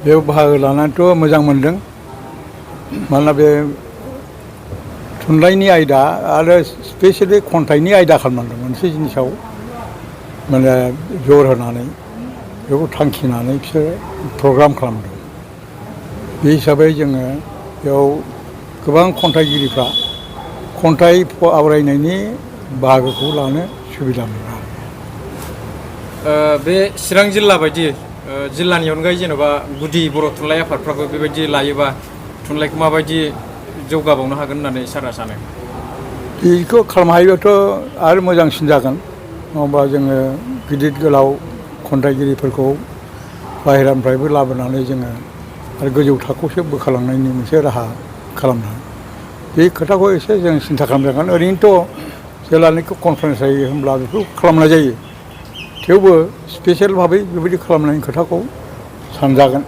बेयाव बाहागो लानानैथ' मोजां मोनदों। मानोना बे थुनलाइनि आयदा आरो स्पेसियेलि खन्थाइनि आयदा खालामनांदों मोनसे जिनिसाव माने जर होनानै बेखौ थांखिनानै बिसोरो प्रग्राम खालामदों। बे हिसाबै जोङो बेयाव गोबां खन्थाइगिरिफ्रा खन्थाइ आवरायनायनि बाहागोखौ लानो सुबिदा मोनो। बे चिरां जिल्ला बायदि जिल्लानि अनगायै जेन'बा गुदि बर' थुनलाइ आफादफ्राबो बेबायदि लायोबा थुनलाइखौ माबायदि जौगाबावनो हागोन होननानै सारा सानो? बेखौ खालामनो हायोबाथ' आरो मोजांसिन जागोन। नङाबा जोङो गिदिर गोलाव खन्थाइगिरिफोरखौ बाहेरानिफ्रायबो लाबोनानै जोङो आरो गोजौ थाखोआवसो बोखालांनायनि मोनसे राहा खालामनो हायो। बे खोथाखौ एसे जों सिन्था खालामनांगोन। ओरैनोथ' जेब्लानाखि कनफारेन्स जायो होमब्ला बेखौ खालामनाय जायो। थेवबो स्पेसियेल भाबै बेबायदि खालामनायनि खोथाखौ सानजागोन।